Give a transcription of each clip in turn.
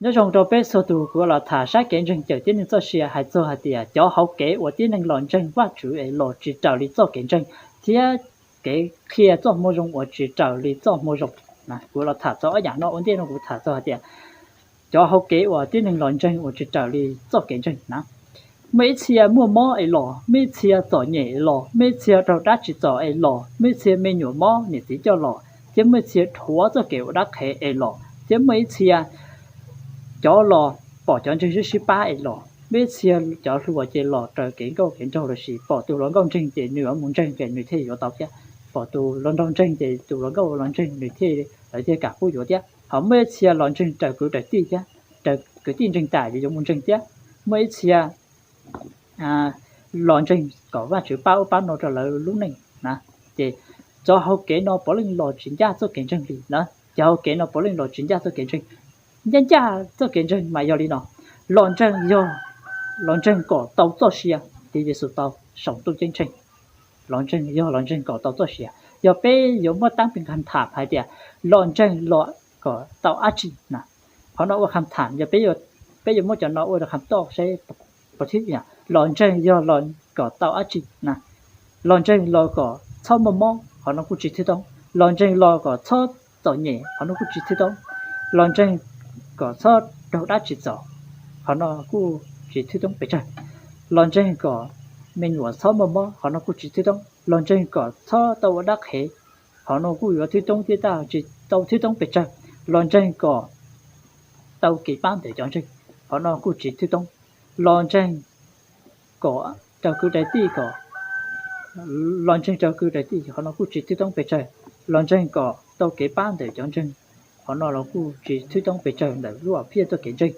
Nyob zoo rau peb txhua tus, kuv los tham sab kev ntseeg cawm tib neeg txoj sia hais txog hais tias cov hau kev uas tib neeg los ntseeg Vajtswv es los tsis raws li txoj kev ntseeg, thiab kev qhia txoj moo zoo uas tsis raws li txoj moo zoo. Kuv los tham txog ob yam no ua ntej no, kuv tham txog hais tias cov hau kev uas tib neeg los ntseeg uas tsis raws li txoj kev ntseeg na. Muaj ib txhia muaj mob es los, muaj ib txhia txom nyem es los, muaj ib txhia raug dab tsi txom es los, muaj ib txhia me nyuam mob niam txiv coj los, thiab muaj ib txhia rhuav txoj kev ua dab qhev es los, thiab muaj ib txhia cov los pom cov ntseeg sib sib pab es los, muaj ib txhia cov hluas ces los raws kev nkauj kev nraug lossis pom tus hluas nkauj ntseeg ces nws yuav mus ntseeg ces nws thiaj yuav tau thiab, pom tus hluas nraug ntseeg ces tus hluas nkauj los ntseeg nws thiaj, lawv thiaj kam pub yuav thiab. Ho muaj ib txhia los ntseeg raws kwv raws tij thiab, raws kwv tij ntseeg tas yuav mus ntseeg thiab. Muaj ib txhia los ntseeg kom Vajtswv pab ub pab no rau lawv lub neej na. Ces cov hau kev no puav leej los tsis ncaj txoj kev ntseeg li na. Cov hau kev no puav leej los tsis ncaj txoj kev ntseeg. Ncaj ncaj txoj kev ntseeg mas yog li no: los ntseeg yog los ntseeg kom tau txoj sia li Yexus tau saum ntuj ceeb tsheej. Los ntseeg yog los ntseeg kom tau txoj sia. Yog peb yuav muab tab pes kham tham hais tias los ntseeg los kom tau dab tsi na, qhov no ua kham tham, yog peb yuav muab cov no ua kham toj seb, los ntseeg yog los kom tau dab tsi na. Los ntseeg los kom txhob muaj mob, qhov no kuj tsis thwj toob. Los ntseeg los kom txhob txom nyem, qhov no kuj tsis thwj toob. Los ntseeg kom txhob raug dab tsi txom, qhov no kuj tsis thwj toob pes tsawg. Los ntseeg kom me nyuam txhob muaj mob, qhov no kuj tsis thwj toob. Los ntseeg kom txhob tau ua dab qhev, qhov no kuj yuav thwj toob thiab, tab tsis tau thwj toob pes tsawg. Los ntseeg kom tau kev pab ntawm cov ntseeg, qhov no kuj tsis thwj toob. Los ntseeg kom raws kwv raws tij kom, los ntseeg raws kwv raws tij, qhov no kuj tsis thwj toob pes tsawg. Los ntseeg kom tau kev pab ntawm cov ntseeg, qhov no los kuj tsis thwj toob pes tsawg ntawm lub hom phiaj txoj kev ntseeg.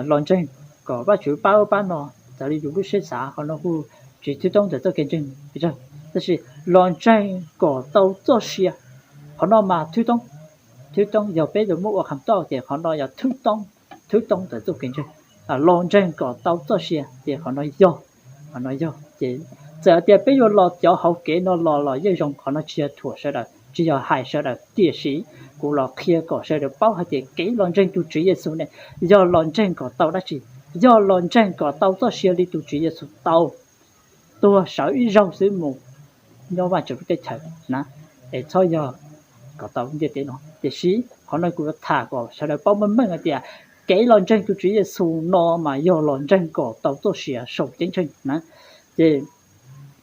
Los ntseeg kom Vajtswv pab ub pab no raws li yus lub siab xav, qhov no kuj tsis thwj toob ntawm txoj kev ntseeg pes tsawg. Tab sis los ntseeg kom tau txoj sia, qhov no mas thwj toob. Thwj toob, yog peb yuav muab ua kham toj ces qhov no yog thwj toob, thwj toob ntawm txoj kev ntseeg. Los ntseeg kom tau txoj sia ces qhov no yog, qhov no yog. Ces txawm tias peb yuav los cov hauv kev no los los yeej zoo, qhov no tsis yog thuam sawv daws, tsis yog hais sawv daws, tiam sis kuv los qhia kom sawv daws paub hais tias kev los ntseeg tus Tswv Yexus ne yog los ntseeg kom tau dab tsi? Yog los ntseeg kom tau txoj sia li tus Tswv Yexus tau tuag sawv ib zaug xwb mus nyob Vajtswv lub teb chaws na, es txhob yog kom tau ntiaj teb no. Tiam sis qhov no kuv tham kom sawv daws paub meej meej hais tias kev los ntseeg tus Tswv Yexus no mas yog los ntseeg kom tau txoj sia saum ceeb tsheej na. Ces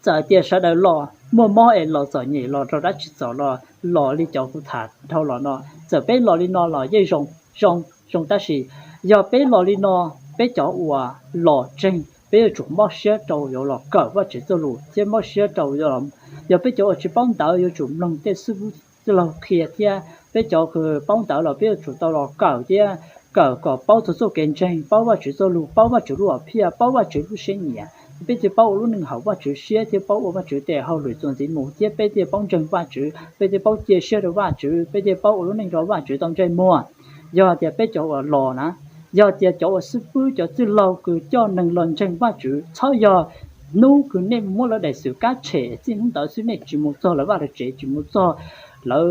txawm tias sawv daws los muaj mob es los, txom nyem los, raug dab tsi txom los, los li cov kuv tham dhau los no, txawm peb los li no los yeej zoo, zoo, zoo, tab sis yog peb los li no, peb cov uas los ntseeg peb yuav tsum mob siab rau yuav los kawm Vajtswv txoj lus thiab mob siab rau, yog peb cov uas tsis paub ntawv yuav tsum mloog tej xib fwb tij laug qhia thiab peb cov uas paub ntawv los peb yuav tsum tau los kawm thiab kawm kom paub txog txoj kev ntseeg, paub Vajtswv txoj lus, paub Vajtswv lub hom phiaj, paub Vajtswv lub siab nyiam, peb thiaj paub ua lub neej haum Vajtswv siab thiab paub ua Vajtswv tes hauj lwm txuas ntxiv mus thiab peb thiaj paub ntseeg Vajtswv, peb thiaj paub cia siab rau Vajtswv, peb thiaj paub ua lub neej rau Vajtswv tau ntsej muag. Yog tias peb cov uas los na, yog tias cov uas xib fwb cov tij laug kws coj neeg los ntseeg Vajtswv, txhob yog hnub kws nej muab lawv daim xwm kab tshem txij hnub ntawd xwb nej tsis mus txog lawv vaj lawv tsev, tsis mus txog lawv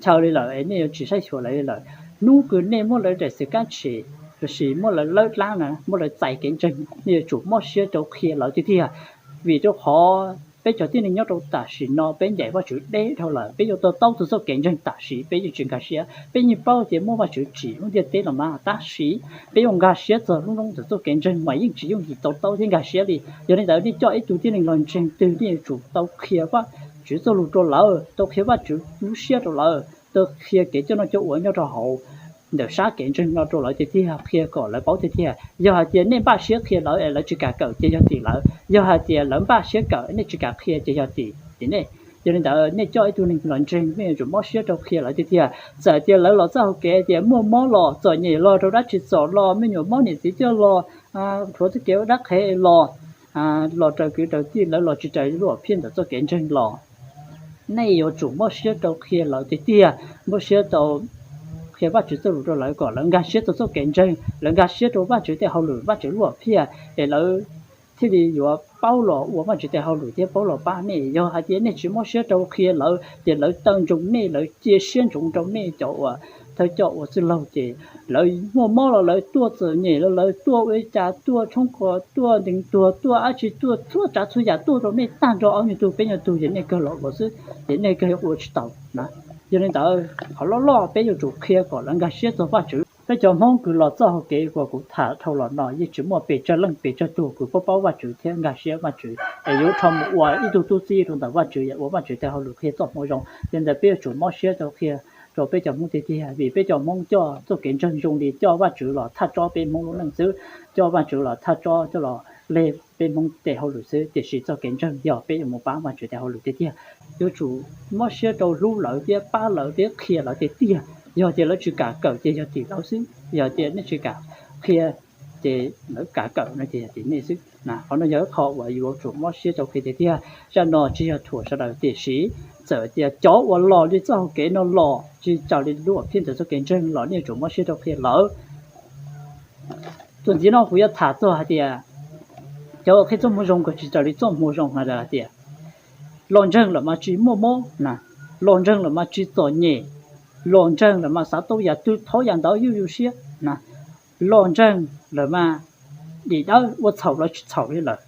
chaw li lawm, nej yuav tsis saib xyuas lawv li lawm. Hnub kws nej muab lawv daim xwm kab tshem lossis muab lawv lawb dlaab na, muab lawv txais kev ntseeg, nej yuav tsum mob siab rau qhia lawv tiag tiag. Vim rau qhov peb cov tib neeg nyob rau tam sim no peb ncaim Vajtswv deb dhau lawm, peb yuav to taub txog txoj kev ntseeg tam sim peb yeej tsis nkag siab, peb yeej paub tias muaj Vajtswv tsim lub ntiaj teb los mas, tab sis peb yuav nkag siab txog lub noob ntawm txoj kev ntseeg mas yeej tsis yooj yim to taub thiab nkag siab li. Yog li ntawd nej coj ib tug tib neeg los ntseeg twg nej yuav tsum tau qhia Vajtswv txoj lus rau lawv, tau qhia Vajtswv lub siab rau lawv, tau qhia kev coj noj coj ua nyob rau hauv ntawm sab kev ntseeg no rau lawv tiag tiag, qhia kom lawv paub tiag tiag. Yog hais tias nej npaj siab qhia lawv es lawv tsis kam kawm ces yog tim lawv, yog hais tias lawv npaj siab kawm nej tsis kam qhia ces yog tim tim nej. Yog li ntawd nej coj ib tug neeg los ntseeg nej yuav tsum mob siab rau qhia lawv tiag tiag. Txawm tias lawv los txoj hauv kev tias muaj mob los, txom nyem los, raug dab tsi txom los, me nyuam mob niam txiv coj los, rhuav txoj kev ua dab qhev los, los raws kwv raws tij, lawv los tsis raws lub hom phiaj ntawm txoj kev ntseeg los, nej yuav tsum mob siab rau qhia lawv tiag tiag, mob siab rau qhia Vajtswv txoj lus rau lawv kom lawv nkag siab rau txoj kev ntseeg, lawv nkag siab rau Vajtswv tej hauj lwm, Vajtswv lub hom phiaj, es lawv thiaj li yuav paub los ua Vajtswv tej hauj lwm thiab paub los pab nej. Yog hais tias nej tsis mob siab rau qhia lawv ces lawv taw ntsoov nej, lawv cia siab ntsoov rau nej cov uas thawj coj ua txwj laug ces lawv muaj mob los lawv tuaj, txom nyem los lawv tuaj, ua li cas tuaj, tshoob qos tuaj, ntees tuag tuaj, dab tsi tuaj, txhua tsav txhua yam tuaj rau nej tag nrho. Ob nyuag tug peb nyuag tug ces nej kawg los ua xwb ces nej kawg ua tsis tau na. Yog li ntawd qhov loj loj peb yuav tsum qhia kom lawv nkag siab txog Vajtswv. Peb cov Hmoob kws los txoj hau kev uas kuv tham dhau los no yeej tsis muaj pes tsawg leej pes tsawg tug kws paub paub Vajtswv thiab nkag siab Vajtswv es yuav rho mus ua ib tug tub txib rau ntawm Vajtswv, ua Vajtswv tej hauj lwm, qhia txoj moo zoo. Yog li ntawd peb yuav tsum mob siab rau qhia rau peb cov Hmoob tiag tiag, vim peb cov Hmoob coj txoj kev ntseeg zoo li coj Vajtswv los thaj tsob peb Hmoob lub neej xwb, coj Vajtswv los thaj tsob coj los leg peb Hmoob tej hauj lwm xwb, tiam sis txoj kev ntseeg yog peb yuav mus pab Vajtswv tej hauj lwm tiag tiag. Yuav tsum mob siab rau hlub lawv thiab pab lawv thiab qhia lawv tiag tiag. Yog tias lawv tsis kam kawm ces yog tim lawv xwb, yog tias nej tsis kam qhia ces lawv kam kawm no ces yog tim nej xwb. Qhov no yog ib qho uas yuav tsum mob siab rau qhia tiag tiag. Zaj no tsis yog thuam sawv daws tiam sis txawm tias cov uas los li txoj hau kev no los tsis raws li lub phiaj ntawm txoj kev ntseeg los nej yuav tsum mob siab rau qhia lawv. Txuas ntxiv no kuv yuav tham txog hais tias cov uas qhia txoj moo zoo kom tsis raws li txoj moo zoo hais tias los ntseeg lawm mas tsis muaj mob na, los ntseeg lawm mas tsis txom nyem, los ntseeg lawm mas xav tau yam twg thov yam ntawd yuj yus siab na, los ntseeg lawm mas dim dawb ua txhaum los tsis txhaum li lawm,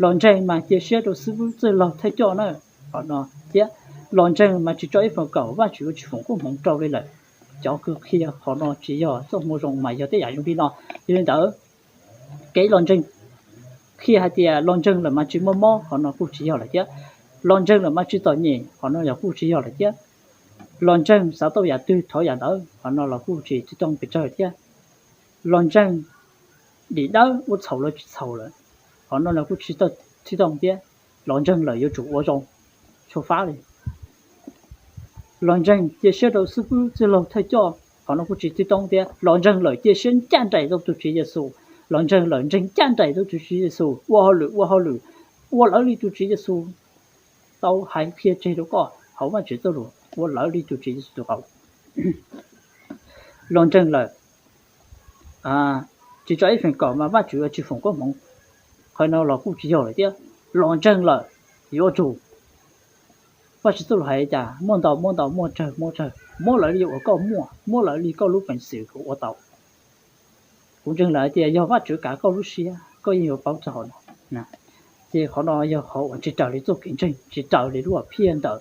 los ntseeg mas cia siab rau xib fwb txwj laug thawj coj na, qhov no thiab los ntseeg mas tsis tso ib feem kaum Vajtswv yuav tsis foom koob hmoov rau li lawm. Cov kws qhia qhov no tsis yog txoj moo zoo mas yog tej yam zoo li no. Yog li ntawd kev los ntseeg, qhia hais tias los ntseeg lawm mas tsis muaj mob, qhov no kuj tsis yog lawm thiab. Los ntseeg lawm mas tsis txom nyem, qhov no los kuj tsis yog lawm thiab. Los ntseeg xav tau yam twg thov yam ntawd, qhov no los kuj tsis txhawj tooj pes tsawg thiab. Los ntseeg dim dawb ua txhaum los tsis txhaum lawm, qhov no los kuj tsis txhawj tooj thiab. Los ntseeg lawm yuav tsum ua zoo tshua fab li. Los ntseeg cia siab rau xib fwb txwj laug thawj coj, qhov no kuj tsis txhawj tooj thiab. Los ntseeg lawm cia siab ncaj nraim rau tus Tswv Yexus, los ntseeg lawm ntseeg ncaj nraim rau tus Tswv Yexus, ua hauj lwm ua hauj lwm, ua lawv li tus Tswv Yexus tau hais qhia tseg rau koj hauv Vajtswv txoj lus, ua lawv li tus Tswv Yexus tus qauv. Los ntseeg lawm tsis tso ib feem kaum mas Vajtswv yuav tsis foom koob hmoov, qhov no los kuj tsis yog lawm thiab. Los ntseeg lawm yuav tsum, Vajtswv txoj lus hais cas, muaj ntau muab ntau, muaj tsawg muab tsawg, muab lawv li uas koj muaj, muab lawv li koj lub peev xwm kom ua tau. Kuv ntseeg lawm hais tias yog Vajtswv kav koj lub siab koj yeej yuav paub txog qhov no. Ces qhov no yog qhov uas tsis raws li txoj kev ntseeg, tsis raws li lub hom phiaj ntawm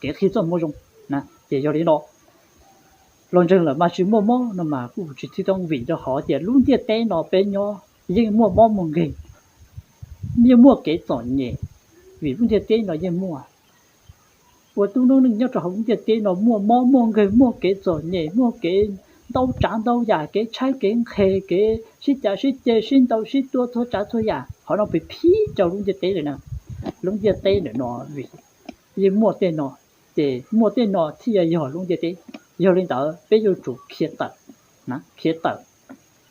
kev qhia txoj moo zoo. Ces yog li no los ntseeg lawm mas tsis muaj mob no mas kuj tsis txhawj tooj, vim rau qhov tias lub ntiaj teb no peb nyob yeej muaj mob muaj nkeeg, yeej muaj kev txom nyem, vim lub ntiaj teb no yeej muaj. Ua tub noob neej nyob rau hauv lub ntiaj teb no muaj mob muaj nkeeg, muaj kev txom nyem, muaj kev ntau tsav ntau yam, kev tshaib kev nqhis, kev sib cav sib ceg, sib ntaus sib tua, txhua tsav txhua yam, qhov no pib phib rau lub ntiaj teb lawm na. Lub ntiaj teb ntawm no vim yeej muaj tej no, ces muaj tej no thiaj yog lub ntiaj teb. Yog li ntawd peb yuav tsum khiav tawm, khiav tawm.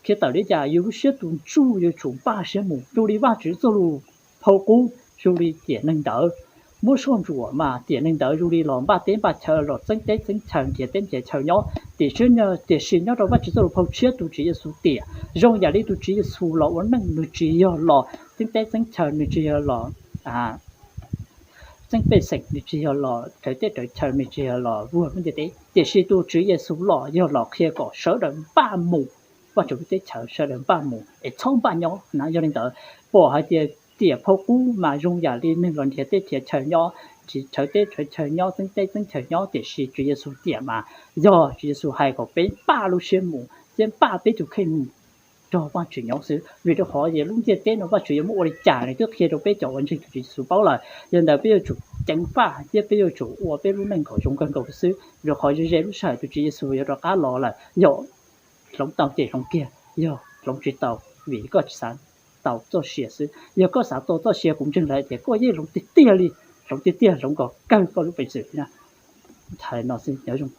Khiav tawm li cas? Yus lub siab tus ntsuj yuav tsum npaj siab mus, zoo li Vajtswv txoj lus phau qub, zoo li tiam neeg ntawd muab soj ntsuam mas tiam neeg ntawd zoo li los npaj teb npaj chaw, los txeeb teb txeeb chaw, nrhiav teb nrhiav chaw nyob. Tiam sis, tiam sis nyob rau Vajtswv txoj lus phau tshiab tus Tswv Yexus tiam, zoo yam li tus Tswv Yexus los ua neej nws tsis yog los txeeb teb txeeb chaw, nws tsis yog los txeeb pej xeem, nws tsis yog los rawv teb rawv chaw, nws tsis yog los vuag lub ntiaj teb. Tiam sis tus Tswv Yexus los yog los qhia kom sawv daws npaj mus Vajtswv lub teb chaws, sawv daws npaj mus es txhob npaj nyob na. Yog li ntawd pom hais tias tiam phau qub mas zoo yam li neeg los nrhiav teb nrhiav chaw nyob, rawv teb rawv chaw nyob, txeeb teb txeeb chaw nyob, tiam sis Tswv Yexus tiam mas yog Tswv Yexus hais kom peb npaj lub siab mus thiab npaj peb tus kheej mus nrog Vajtswv nyob xwb. Vim rau qhov tias lub ntiaj teb no Vajtswv yuav muab ua li cas nws twb qhia rau peb cov uas ntseeg tus Tswv Yexus paub lawm. Yog li ntawd peb yuav tsum ceev faj thiab peb yuav tsum ua peb lub neej kom zoo kawg nkaus xwb, rau qhov ze ze lub sij hawm tus Tswv Yexus yuav rov qab los lawm. Yog hloov tau ces hloov kiag, yog hloov tsis tau vim koj tsis xav tau txoj sia xwb. Yog koj xav tau txoj sia kuv ntseeg lawm tias koj yeej hloov tiag tiag li, hloov tiag tiag, hloov kom kawg koj lub peev xwm li na. Tham no xwb, nyob zoo.